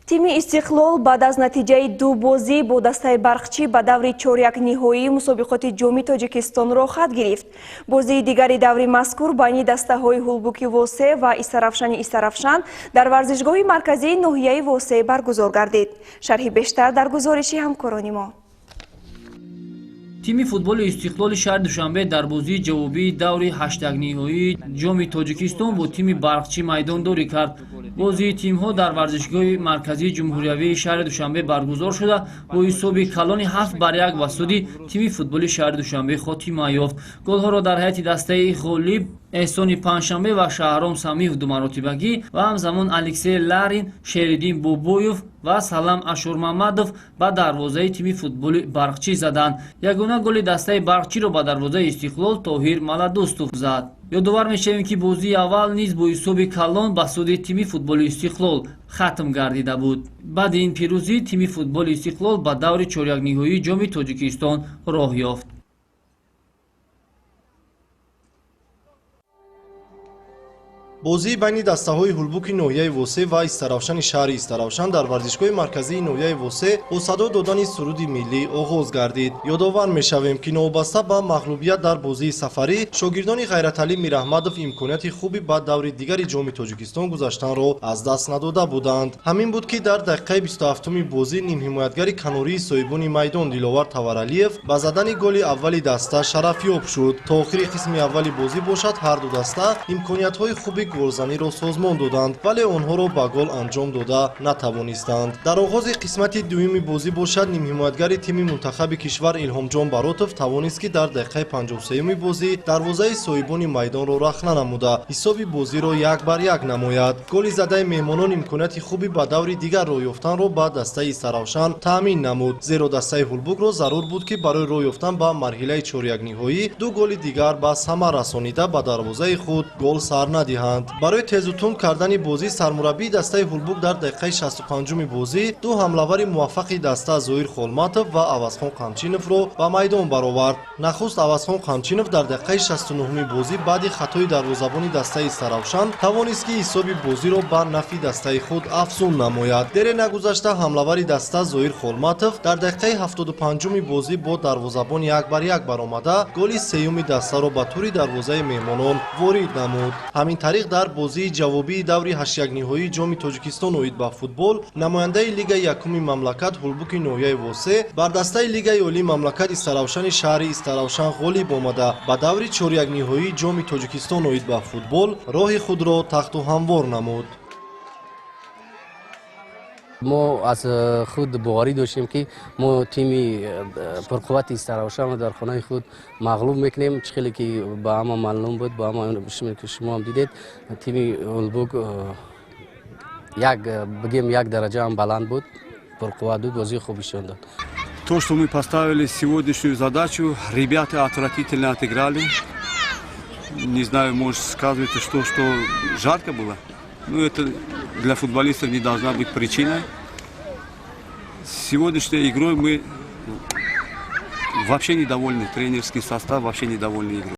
Тими Истиқлол баъд аз натиҷаи ду бозӣ бо дастаи Барқчӣ ба даври чорякниҳоии мусобиқоти Ҷоми Тоҷикистон роҳхат гирифт. Бозии дигари даври мазкур байни дастаҳои Ҳулбуки Восе ва Истаравшани Истаравшан дар варзишгоҳи марказии ноҳияи Восе баргузор гардид. Шарҳи бештар дар гузориши ҳамкорони мо. Тими футболи Истиқлоли шаҳри Душанбе дар бозии ҷавобии даври ҳаштякниҳоии Ҷоми Тоҷикистон бо тими Барқчӣ майдондорӣ кард. Бозии тимҳо дар варзишгоҳи марказии ҷумҳуриявии шаҳри Душанбе баргузор шуда, бо ҳисоби калони 7-1 ба суди тими футболи шаҳри Душанбе хотима ёфт. Голҳоро дар ҳайати дастаи ғолиб Эҳсони Панҷшанбе ва Шаҳром Самиев думаротибагӣ ва ҳамзамон Алексей Ларин, Шериддин Бобоев ва Салам Ашурмамадов ба дарвозаи тими футболи Барқчӣ заданд. Ягона голи дастаи Барқчиро ба дарвозаи Истиқлол Тоҳир Маладӯстов зад. Ёдовар мешавем, ки бозии аввал низ бо ҳисоби калон ба суди тими футболи Истиқлол хатм гардида буд. Баъди ин пирӯзӣ тими футболи Истиқлол ба даври чорякниҳоии Ҷоми Тоҷикистон роҳ ёфт. Бозии байни дастаҳои Ҳулбуки ноҳияи Восе ва Истаравшани шаҳри Истаравшан дар варзишгоҳи марказии ноҳияи Восе бо садо додани суруди миллӣ оғоз гардид. Ёдовар мешавем, ки новобаста ба мағлубият дар бозии сафарӣ, шогирдони Ғайраталӣ Мираҳмадов имконияти хуби ба даври дигари Ҷоми Тоҷикистон гузаштанро аз даст надода буданд. Ҳамин буд, ки дар дақиқаи 27-уми бозӣ нимҳимоятгари канории соҳибони майдон Диловар Таваралиев ба задани голи аввали даста шарафёб шуд. То охири қисми аввали бозӣ бошад, ҳарду даста имкониятҳои хуби голзаниро созмон доданд, вале онҳоро ба гол анҷом дода натавонистанд. Дар оғози қисмати дуюми бозӣ бошад, нимҳимоятгари тими мунтахаби кишвар Илҳомҷон Баротов тавонист, ки дар дақиқаи 53-юми бозӣ дарвозаи соҳибони майдонро рахна намуда, ҳисоби бозиро 1-1 намояд. Голи задаи меҳмонон имконияти хуби ба даври дигар роҳ ёфтанро ба дастаи Истаравшан таъмин намуд, зеро дастаи Ҳулбукро зарур буд, ки барои роҳ ёфтан ба марҳилаи чорякниҳоӣ ду голи дигар ба самар расонида, ба дарвозаи худ гол сар надиҳанд. Барои тезу тунд кардани бозӣ сармураббии дастаи Ҳулбук дар дақиқаи 65-уми бозӣ ду ҳамлавари муваффақи даста Зоир Холматов ва Авазхон Қамчиновро ба майдон баровард. Нахуст Авазхон Қамчинов дар дақиқаи 69-уми бозӣ баъди хатои дарвозабони дастаи Истаравшан тавонист, ки ҳисоби бозиро ба нафъи дастаи худ афзун намояд. Дере нагузашта ҳамлавари даста Зоир Холматов дар дақиқаи 75-уми бозӣ бо дарвозабон 1-1 баромада, голи сеюми дастаро ба тури дарвозаи меҳмонон ворид намуд. Ҳамин тариқ, дар бозии ҷавобии даври ҳаштякниҳоии Ҷоми Тоҷикистон оид ба футбол намояндаи лигаи якуми мамлакат Ҳулбуки ноҳияи Восе бар дастаи лигаи олии мамлакат Истаравшани шаҳри Истаравшан ғолиб омада, ба даври чорякниҳоии Ҷоми Тоҷикистон оид ба футбол роҳи худро тахту ҳамвор намуд. Мо аз худ боварӣ доштем, ки мо тими пурқуввати Истаравшанро дар хонаи худ мағлуб мекунем. Чӣ хеле ки ба ҳама маълум буд, ба ҳама ки шумо ҳам дидед, тими Ҳулбук як бигем, як дараҷа ҳам баланд буд, пурқувват буд, бозии хуб нишон дод. То, что мы поставили сегодняшнюю задачу, ребята отвратительно отыграли. Не знаю, может, сказывается, что жарко было. Но это для футболистов не должна быть причиной. Сегодняшней игрой мы вообще недовольны. Тренерский состав вообще недовольны игрой.